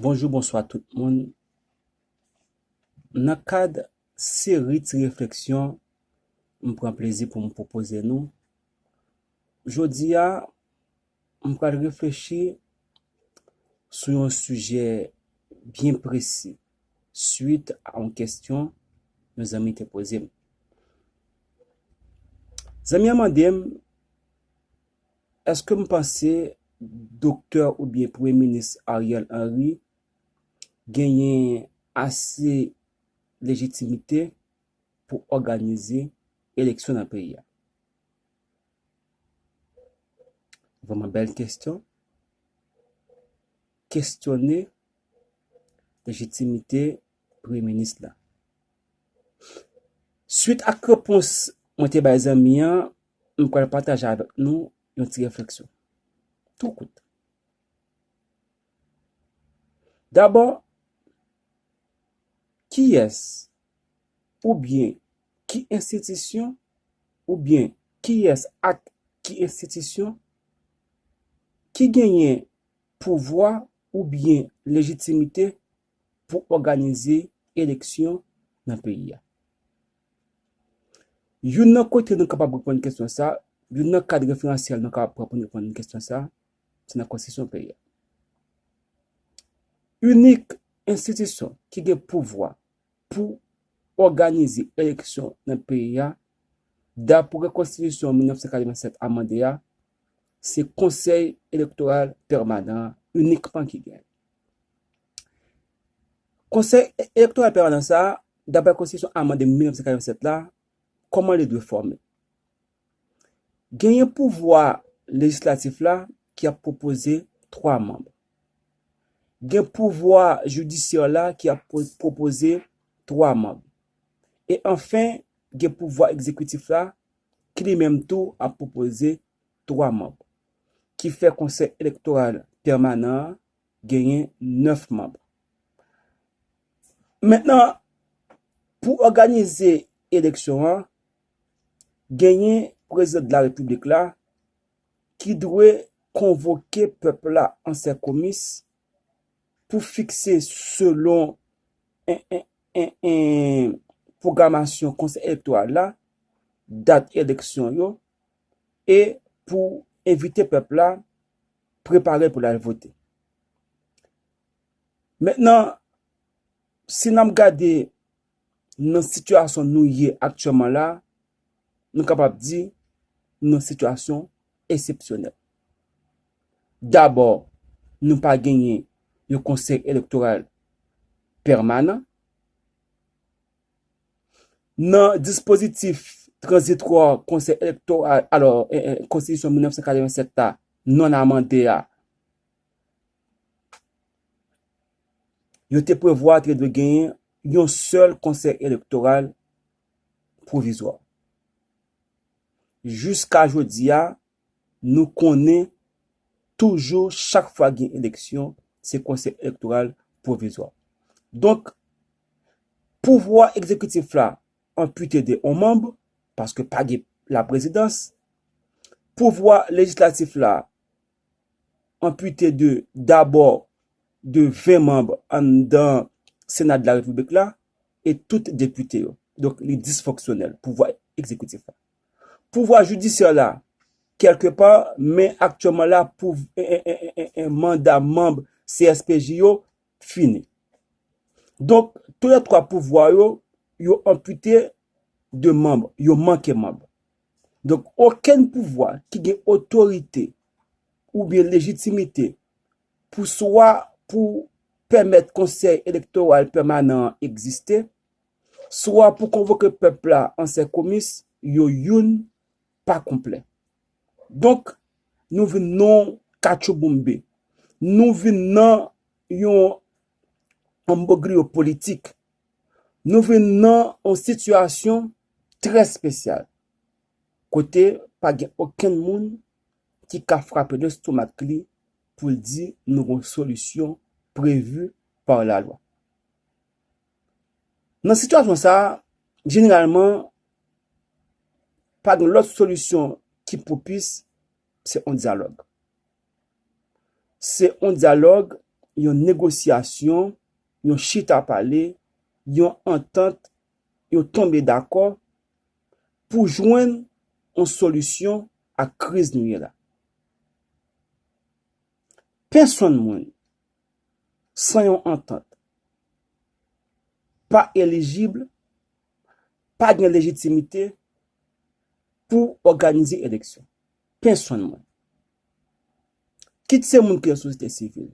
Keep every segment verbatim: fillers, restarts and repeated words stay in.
Bonjou, bonswa tout moun. Nan kad seri ti refleksyon m pran plezi pou m pwopoze nou, jodi a, m pral reflechi sou yon sijè byen presi, swit a yon kesyon yon zanmi te poze m. Zanmi an mande m, èske m panse doktè oubyen premye minis Ariel Henry genyen ase lejitimite pou òganize eleksyon nan peyi a? Vrèman bèl kesyon. Kesyone lejitimite premye minis la. Swit ak repons mwen te bay zanmi an, m pral pataje avèk nou yon ti refleksyon. Tou kout. Dabò, kiyès oubyen ki enstitisyon oubyen kiyès ak ki enstitisyon ki genyen pouvwa oubyen lejitimite pou òganize eleksyon nan peyi a? Youn nan kote nou kapab reponn kesyon sa, youn nan kad referansèl nou kapab pran pou nou reponn kesyon sa, se nan konstitisyon peyi a. Inik enstitisyon ki gen pouvwa pou òganize eleksyon nan peyi a, dapre konstitisyon mil nèf san katrevennsèt amande a, se Konsèy Elektoral Pèmanan an inikman ki gen. Konsèy Elektoral Pèmanan sa a, dapre konstitisyon amande mil nèf san katrevennsèt la, kòman li dwe fòme? Genyen pouvwa lejislatif la ki ap pwopoze twa manm. Gen pouvwa jidisyè la ki ap pwo-, pwopoze twa manm. E anfen, gen pouvwa egzekitif la ki li menm tou ap pwopoze twa manm. Ki fè Konsèy Elektoral Pèmanan an genyen nèf manm. Mentnan, pou òganize eleksyon an, genyen Prezidan de la Repiblik la ki dwe konvoke pèp la an sè komis pou fikse selon en, en, en, en pwogramasyon Konsèy Elektoral la, dat eleksyon yo, e pou envite pèp la prepare pou l al vote. Mentnan, si n ap gade nan sitiyasyon nou ye aktyèlman la, nou kapab di nou nan sitiyasyon eksepsyonèl. Dabò, nou pa genyen yon konsèy elektoral pèmanan. Nan dispozitif tranzitwa konsèy elektoral, alò, eh, eh, konstitisyon mil nèf san katrevennsèt la, non amande a, yo te prevwa te dwe genyen yon sèl konsèy elektoral pwovizwa. Jiska jodi a, nou konnen toujou, chak fwa gen eleksyon, se konsèy elektoral pwovizwa. Donk, pouvwa egzekitif la anpite de yon manm, paske pa gen laprezidans. Pouvwa lejislatif la anpite de, dabò, de ven manm anndan Sena de la Repiblik la, e tout depite yo. Donk, li disfonksyonèl, pouvwa egzekitif la. Pouvwa jidisyè la, kèlkepa, men aktyèlman la, pou, en, en, en, en, en, manda manm C S P J yo fini. Donk, toulètwa pouvwa yo, yo anpite de manm, yo manke manm. Donk, okenn pouvwa ki gen otorite oubyen lejitimite pou swa pou pèmèt konsèy elektoral pèmanan an egziste, swa pou konvoke pèp la an sè komis, yo youn pa konplè. Donk, nou vin nan katchouboumbe. Nou vin nan yon enbroglyo politik. Nou vin nan yon sitiyasyon trè espesyal, kote pa gen okenn moun ki ka frape lestomak li pou l di nou gon solisyon previ pa lalwa. Nan sitiyasyon sa a, jeneralman, pa gen lòt solisyon ki pwopis, se yon dyalòg. Se yon dyalòg yon negosyasyon, yon chita pale, yon antant, yon tonbe dakò pou jwenn yon solisyon a kriz nou ye la. Pèsonn moun san yon antant pa elijib, pa gen lejitimite pou òganize eleksyon. Pèsonn moun. Kit se moun ki nan sosyete sivil,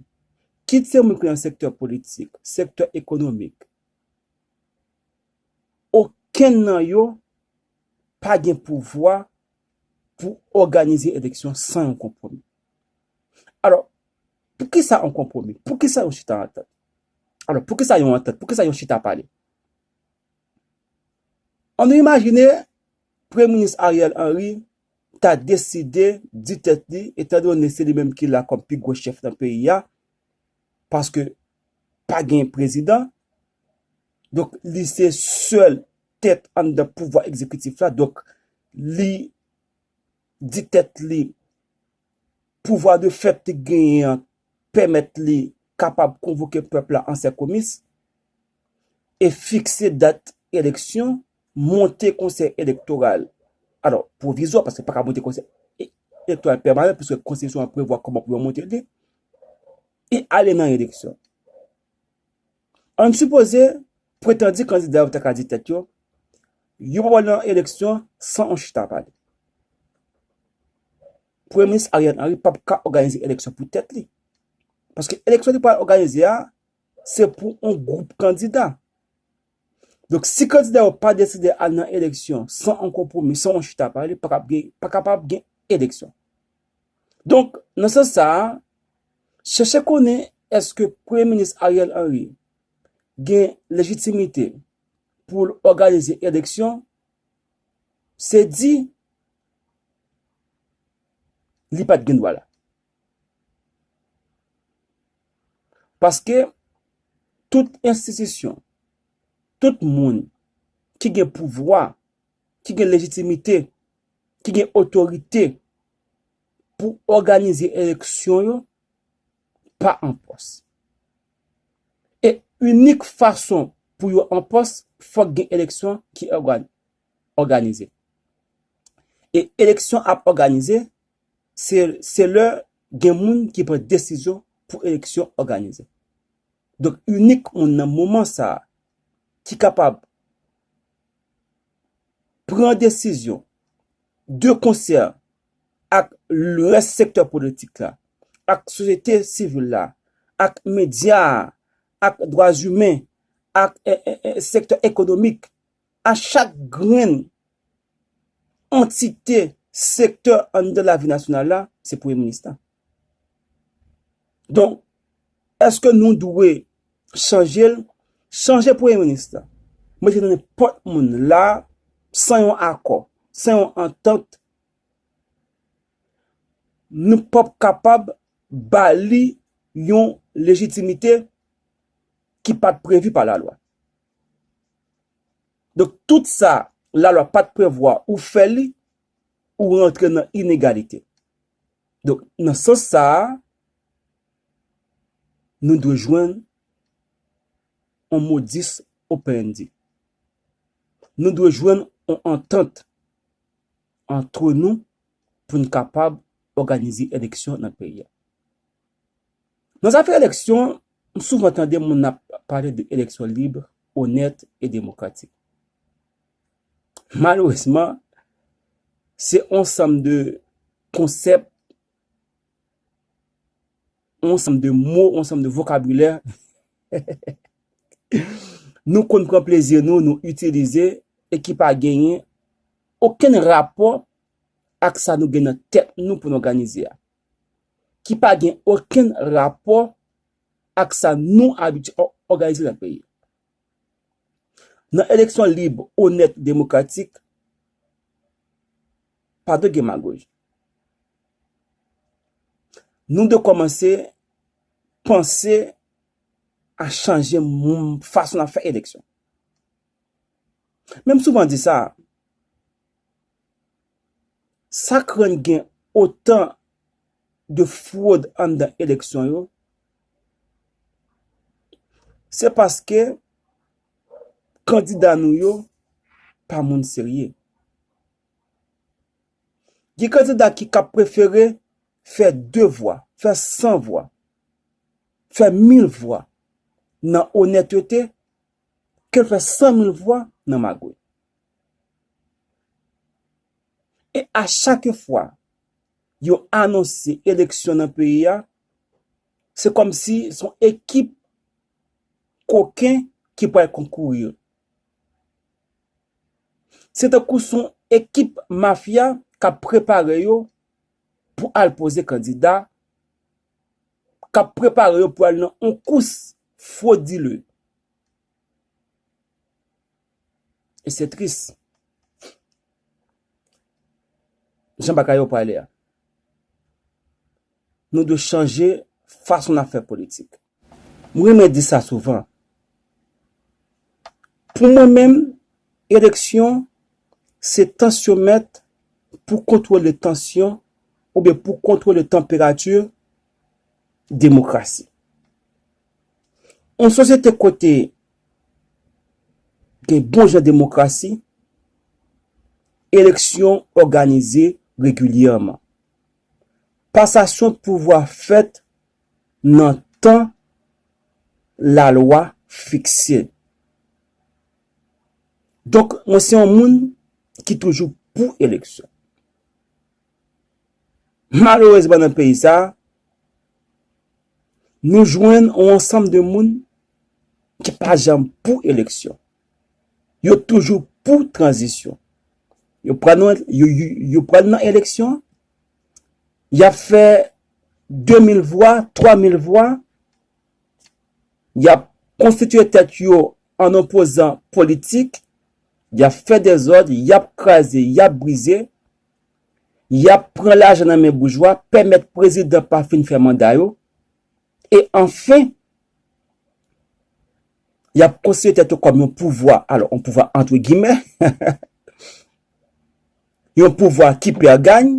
kit se moun ki nan sektè politik, sektè ekonomik, okenn nan yo pa gen pouvwa pou òganize eleksyon san yon konpwomi. Alò, poukisa yon konpwomi? Poukisa yon chita antant? Alò, poukisa yon antant? Poukisa yon chita pale? Ann nou imajine Premye Minis Ariel Henry ta deside di tèt li, etandone se li menm ki la kòm pi gwo chèf nan peyi a, paske pa gen prezidan, donk li se sèl tèt anndan pouvwa egzekitif la, donk li di tèt li pouvwa de fèt li genyen an pèmèt li kapab konvoke pèp la an sè komis e fikse dat eleksyon, monte konsèy elektoral, alò, pwovizwa, paske pa ka monte konsèy e-, elektoral pèmanan, piske konstitisyon an prevwa kòman pou yo monte li, e ale nan eleksyon. Ann sipoze, pretandi kandida yo ta ka di tèt yo, yo pa pral nan eleksyon san yon chita pale. Premye Minis Ariel Henry p ap ka òganize eleksyon pou tèt li. Paske eleksyon li pral òganize a, se pou yon gwoup kandida. Donk, si kandida yo pa deside al nan eleksyon san yon konpwomi, san yon chita pale, pa kap gen, pa kapab gen eleksyon. Donk, nan sans sa a, chèche konnen èske Premye Minis Ariel Henry gen lejitimite pou l òganize eleksyon, se di li pa t gen dwa la. Paske tout enstitisyon, tout moun ki gen pouvwa, ki gen lejitimite, ki gen otorite pou òganize eleksyon yo, pa an pòs. E inik fason pou yo an pòs, fòk gen eleksyon ki ògan-, òganize. E eleksyon ap òganize, se, se lè gen moun ki pran desizyon pou eleksyon òganize. Donk, inik moun nan moman sa a ki kapab pran desizyon de konsè ak rès sektè politik la, ak sosyete sivil la, ak medya a, ak dwa imen, ak, e, e, e, sektè ekonomik, a chak grenn antite, sektè anndan lavi nasyonal la, se Premye Minis la. Donk, èske nou dwe chanje l? Chanje Premye Minis la. Mete nan nenpòt moun la, san yon akò, san yon antant, nou p ap kapab ba li yon lejitimite ki pa t previ pa lalwa. Donk, tout sa lalwa pa t prevwa, ou fè li, ou rantre nan inegalite. Donk, nan sans sa a, nou dwe jwenn yon modus operandi. Nou dwe jwenn yon antant antre nou pou n kapab òganize eleksyon nan peyi a. Nan zafè eleksyon, m souvan tande moun ap pale de eleksyon lib, onèt e demokratik. Malerezman, se yon ansanm de konsèp, yon ansanm de mo, yon ansanm de vokabilè nou konn pran plezi nou, nou itilize e ki pa genyen okenn rapò ak sa nou gen nan tèt nou pou n òganize a. Ki pa gen okenn rapò ak sa nou abitye ò-, òganize nan peyi. Nan eleksyon lib, onèt, demokratik, pa dwe gen magouy. Nou dwe kòmanse panse a chanje moun, fason n ap fè eleksyon. Men m souvan di sa, sa k rann gen otan de fwod anndan eleksyon yo, se paske kandida nou yo pa moun serye. Gen kandida ki ka prefere fè de vwa, fè san vwa, fè mil vwa nan onètete, ke l fè san mil vwa nan magouy. E a chak fwa yo anonse eleksyon nan peyi a, se kòmsi se yon ekip koken ki pral konkouri. Se tankou se yon ekip mafya k ap prepare yo pou al poze kandida, k ap prepare yo pou al nan yon kous fwodile. E se tris. Jan bagay yo prale a. Nou dwe chanje fason n ap fè politik. Mwen renmen di sa souvan. Pou mwen menm, eleksyon se tansyomèt pou kontwole tansyon oubyen pou kontwole tanperati demokrasi. Yon sosyete kote gen bon jan demokrasi, eleksyon òganize regilyèman. Pasasyon pouvwa fèt nan tan lalwa fikse. Donk, mwen se yon moun ki toujou pou eleksyon. Malerezman, nan peyi sa a, nou jwenn yon ansanm de moun ki pa janm pou eleksyon. Yo toujou pou tranzisyon. Yo pral nan, yo, yo, yo pral nan eleksyon, y ap fè de mil vwa, twa mil vwa, y ap konstitiye tèt yo an opozan politik, y ap fè dezòd, y ap kraze, y ap brize, y ap pran lajan nan men boujwa, pèmèt prezidan pa fin fè manda yo, e anfen, y ap konsidere tèt yo kòm yon pouvwa, alò, yon pouvwa antre gimè, yon pouvwa ki pè gany,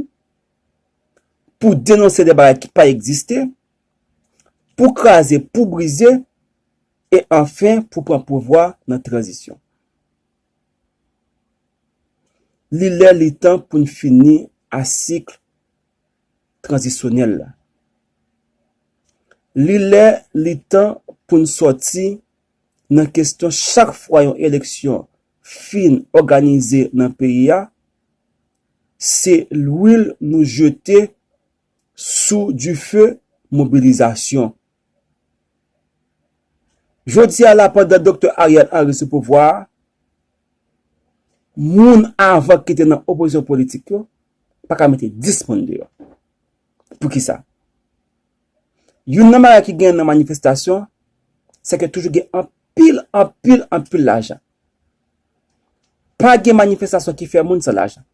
pou denonse de bagay ki pa egziste, pou kraze, pou brize, e anfen pou pran pouvwa nan tranzisyon. Li lè, li tan pou n fini a sik tranzisyonèl la. Li lè, li tan pou n sòti nan kesyon chak fwa yon eleksyon fin òganize nan peyi a, se lwil nou jete sou dife mobilizasyon. Jodi a la, pandan Doktè Ariel Henry sou pouvwa a, moun avan ki te nan opozisyon politik yo pa ka mete dis moun deyò. Poukisa? Youn nan bagay ki genyen nan manifestasyon, se ke toujou gen anpil, anpil, anpil lajan. Pa gen manifestasyon ki fè moun san lajan.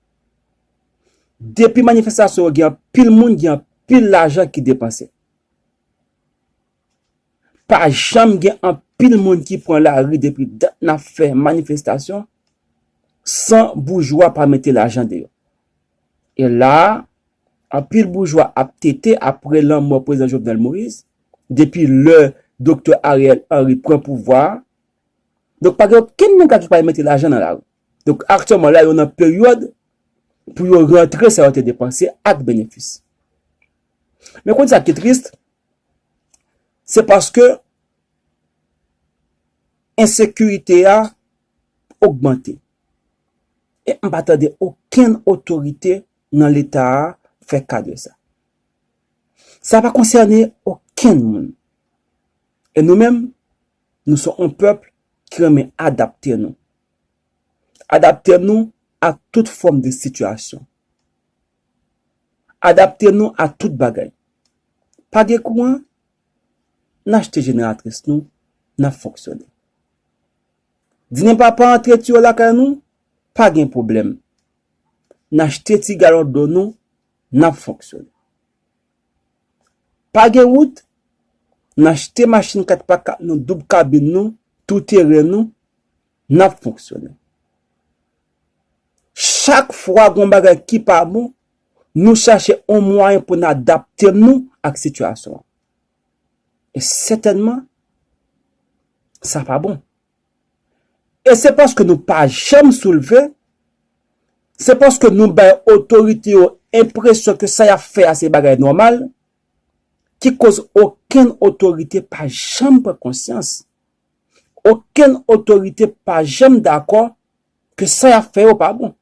Depi manifestasyon yo gen anpil moun, gen anpil lajan ki depanse. Pa janm gen anpil moun ki pran lari depi dat n ap fè manifestasyon san boujwa pa mete lajan deyò. E la a, anpil boujwa ap tete apre lanmò prezidan Jovenel Moïse, depi lè Doktè Ariel Henry pran pouvwa a. Donk, pa gen okenn nèg la ki pral mete lajan nan lari. Donk, aktyèlman la, yo nan peryòd pou yo rantre sa yo te depanse ak benefis. Men konn sa ki tris, se paske ensekirite a ogmante. E m pa tande okenn otorite nan Leta a fè ka de sa. Sa pa konsène okenn moun. E nou menm, nou se yon pèp ki renmen adapte nou. Adapte nou a tout fòm de sitiyasyon. Adapte nou a tout bagay. Pa gen kouran, n achte jeneratris nou, n ap fonksyone. Di nen pa pa antre tiyo lakay nou, pa gen pwoblèm. N achte ti galon dlo nou, n ap fonksyone. Pa gen wout, n achte machin kat pa kat nou, doub kabin nou, tou teren nou, n ap fonksyone. Chak fwa gen yon bagay ki pa bon, nou chache yon mwayen pou n adapte nou ak sitiyasyon an. E sètènman, Sa pa bon. E se paske nou pa janm soulve, se paske nou bay otorite yo enpresyon ke sa y ap fè a se bagay nòmal, ki koz okenn otorite pa janm pran konsyans. Okenn otorite pa janm dakò ke sa y ap fè yo pa bon.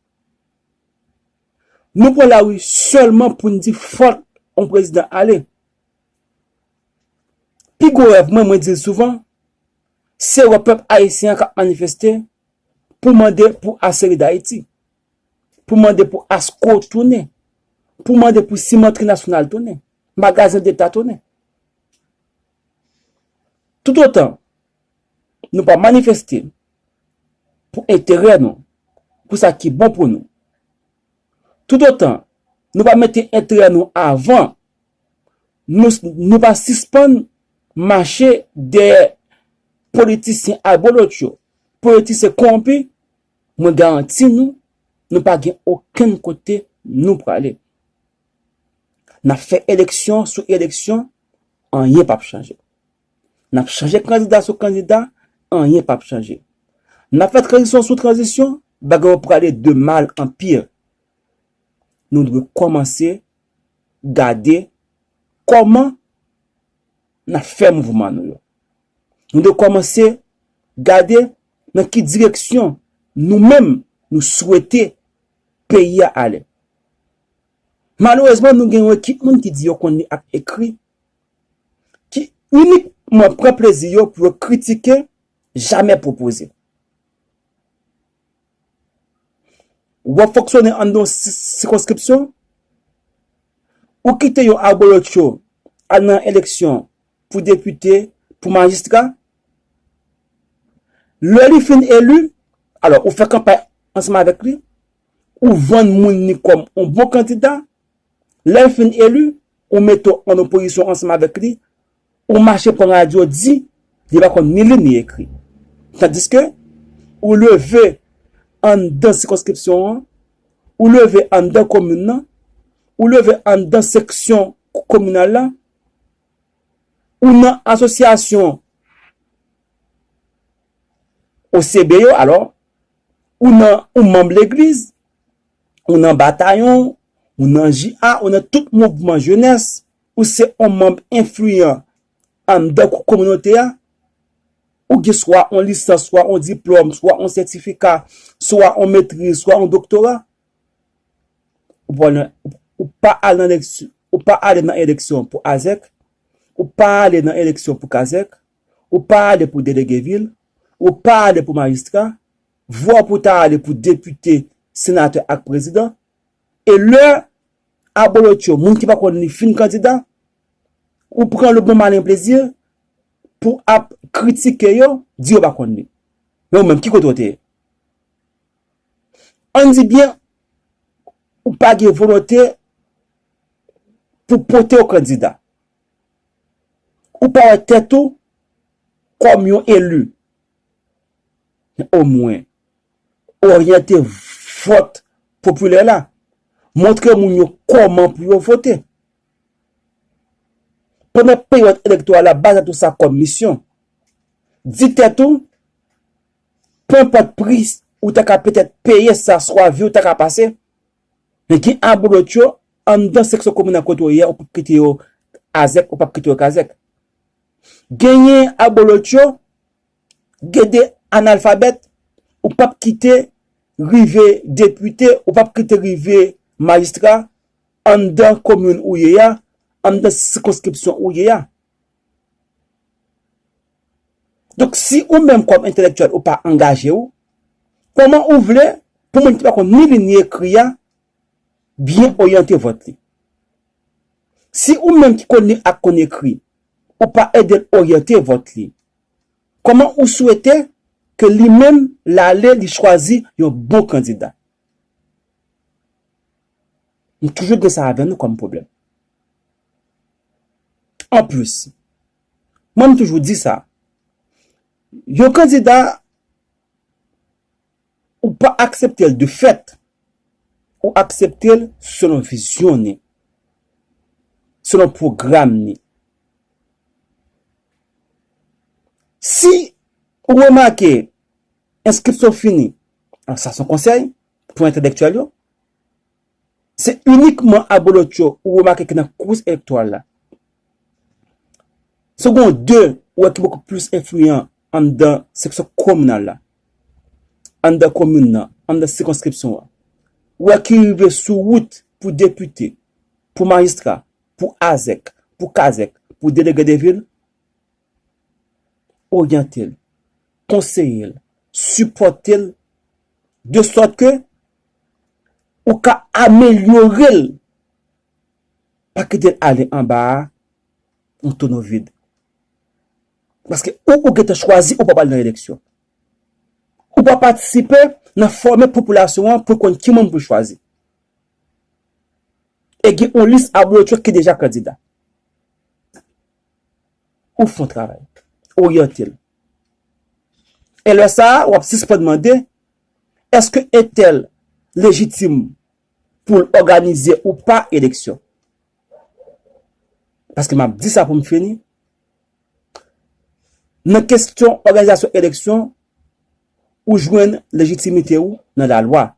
Nou pran lari sèlman pou n di fòk yon prezidan ale. Pi gwo rèv mwen, mwen di l souvan, se wè pèp ayisyen an k ap manifeste pou mande pou Aseri Dayiti, pou mande pou Asco tounen, pou mande pou Simantri Nasyonal tounen, Magazen Deta tounen. Toutotan nou pa manifeste pou enterè nou, pou sa ki bon pou nou, toutotan nou pa mete enterè nou avan, nou, nou pa sispann mache dèyè politisyen albolotcho, politisyen kowonpi, mwen garanti nou, nou pa gen okenn kote nou prale. N ap fè eleksyon sou eleksyon, anyen p ap chanje. N ap chanje kandida sou kandida, anyen p ap chanje. N ap fè tranzisyon sou tranzisyon, bagay yo prale de mal an pi. Nou dwe kòmanse gade kòman n ap fè mouvman nou yo. Nou dwe kòmanse gade nan ki direksyon nou menm nou swete peyi a ale. Malerezman, nou gen yon ekip moun ki di yo konn li ak ekri, ki inikman pran plezi yo pou yo kritike, jamè pwopoze. W ap fonksyone anndan yon si-, sikonskripsyon, ou kite yon abolotcho al nan eleksyon pou depite, pou majistra. Lè li fin eli, alò, ou fè kanpay ansanm avèk li, ou vann moun li kòm yon bon kandida, lè l fin eli, ou mete w an opozisyon ansanm avèk li, ou mache pran radyo di li pa konn ni li ni ekri. Tandiske ou leve anndan sikonskripsyon an, ou leve anndan komin nan, ou leve anndan seksyon kominal la, ou nan asosyasyon O C B yo, alò, ou nan, ou manm legliz, ou nan batayon, ou nan J A, ou nan tout mouvman jenès, ou se yon manm enfliyan anndan ko-, kominote a, ou gen swa yon lisans, swa yon diplòm, swa yon sètifika, swa yon metriz, swa yon doktora, ou pa nan, ou pa al nan eleksyon, ou pa ale nan eleksyon pou Azèk, ou pa ale nan eleksyon pou Kazèk, ou pa ale pou delege vil, ou pa ale pou majistra, vwa pou ta ale pou depite, senatè ak prezidan. E lè abolotcho, moun ki pa konn li fin kandida, ou pran le bon malin plaisir pou ap kritike yo, di yo pa konn li. Men ou menm, ki kote w te ye? Ann di byen, ou pa gen volonte pou pote yon kandida. Ou pa wè tèt ou kòm yon eli. Men omwen, oryante vòt popilè la. Montre moun yo kòman pou yo vote. Pandan peryòd elektoral la, ba tèt ou sa kòm misyon. Di tèt ou, penenpòt pri ou ta ka petèt peye sa, swa vi ou ta ka pase, men gen abolotcho anndan seksyon kominal kote w ye a, ou p ap kite yo Azèk, ou p ap kite yo Kazèk. Genyen abolotcho, gen de analfabèt, ou p ap kite rive depite, ou p ap kite rive majistra anndan komin ou ye a, anndan sikonskripsyon ou ye a. Donk, si ou menm kòm entèlektyèl ou pa angaje w, kòman ou vle pou moun ki pa konn ni li ni ekri a byen oryante vòt li? Si ou menm ki konn li ak konn ekri, ou pa ede l oryante vòt li, kòman ou swete ke li menm l ale li chwazi yon bon kandida? M toujou gen sa avè nou kòm pwoblèm. Anplis, mwen m toujou di sa, yon kandida, ou pa aksepte l de fèt, ou aksepte l selon vizyon ni, selon pwogram ni. Si Ou remake, enskripsyon fini. Alò, sa se yon konsèy pou entèlektyèl yo. Se inikman abolotcho ou remake ki nan kous elektoral la. Se gen de ou wè ki bokou plis enfliyan anndan seksyon kominal la, anndan komin nan, anndan sikonskripsyon an. Ou wè ki rive sou wout pou depite, pou majistra, pou azèk, pou kazèk, pou delege de vil, oryante l, konseye l, sipòte l, de sòt ke ou ka amelyore l, pa kite l ale anba a yon tono vid. Paske ou, ou gentan chwazi ou p ap al nan eleksyon. Ou p ap patisipe nan fòme popilasyon an pou konn ki moun pou chwazi. E gen yon lis abolotcho ki deja kandida. Ou fè yon travay, oryante l. E lè sa a, w ap sispann mande, èske entèl lejitim pou l òganize ou pa eleksyon? Paske m ap di sa pou m fini. Nan kesyon òganizasyon eleksyon, ou jwenn lejitimite ou nan lalwa.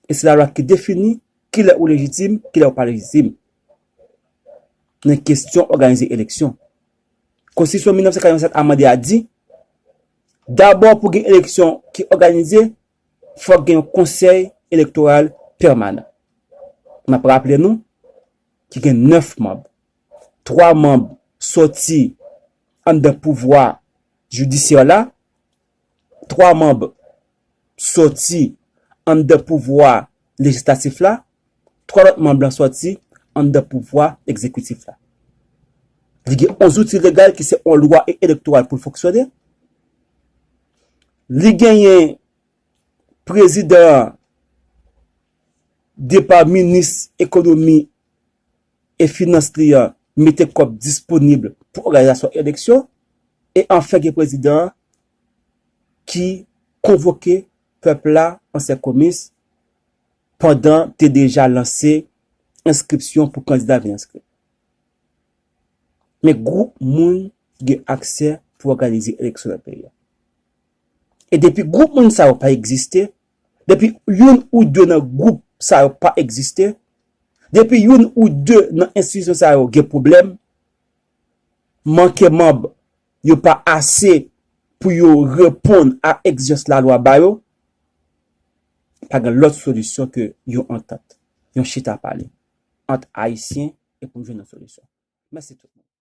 E se lalwa ki defini kilè ou lejitim, kilè ou pa lejitim. Nan kesyon òganize eleksyon. Konstitisyon mil nèf san katrevennsèt amande a di, dabò pou gen eleksyon ki òganize, fòk gen yon konsèy elektoral pèmanan. M ap raple nou ki gen nèf manm. Twa manm sòti anndan pouvwa jidisyè la, twa manm sòti anndan pouvwa lejislatif la, twa lòt manm lan sòti anndan pouvwa egzekitif la. Li gen yon zouti legal ki se yon lwa e elektoral pou l fonksyone. Li genyen prezidan an, de pa minis ekonomi e finans li an, mete kòb disponib pou òganizasyon eleksyon, e anfen gen prezidan an ki konvoke pèp la an sèkomis pandan te deja lanse enskripsyon pou kandida vin enskri. Men gwoup moun ki gen aksè pou òganize eleksyon nan peyi a. E depi gwoup moun sa yo pa egziste, depi youn ou de nan gwoup sa yo pa egziste, depi youn ou de nan enstitisyon sa yo gen pwoblèm, manke manm yo pa ase pou yo reponn a egzijans lalwa ba yo, pa gen lòt solisyon ke yon antant, yon chita pale ant Ayisyen e pou n jwenn yon solisyon. Mèsi tout.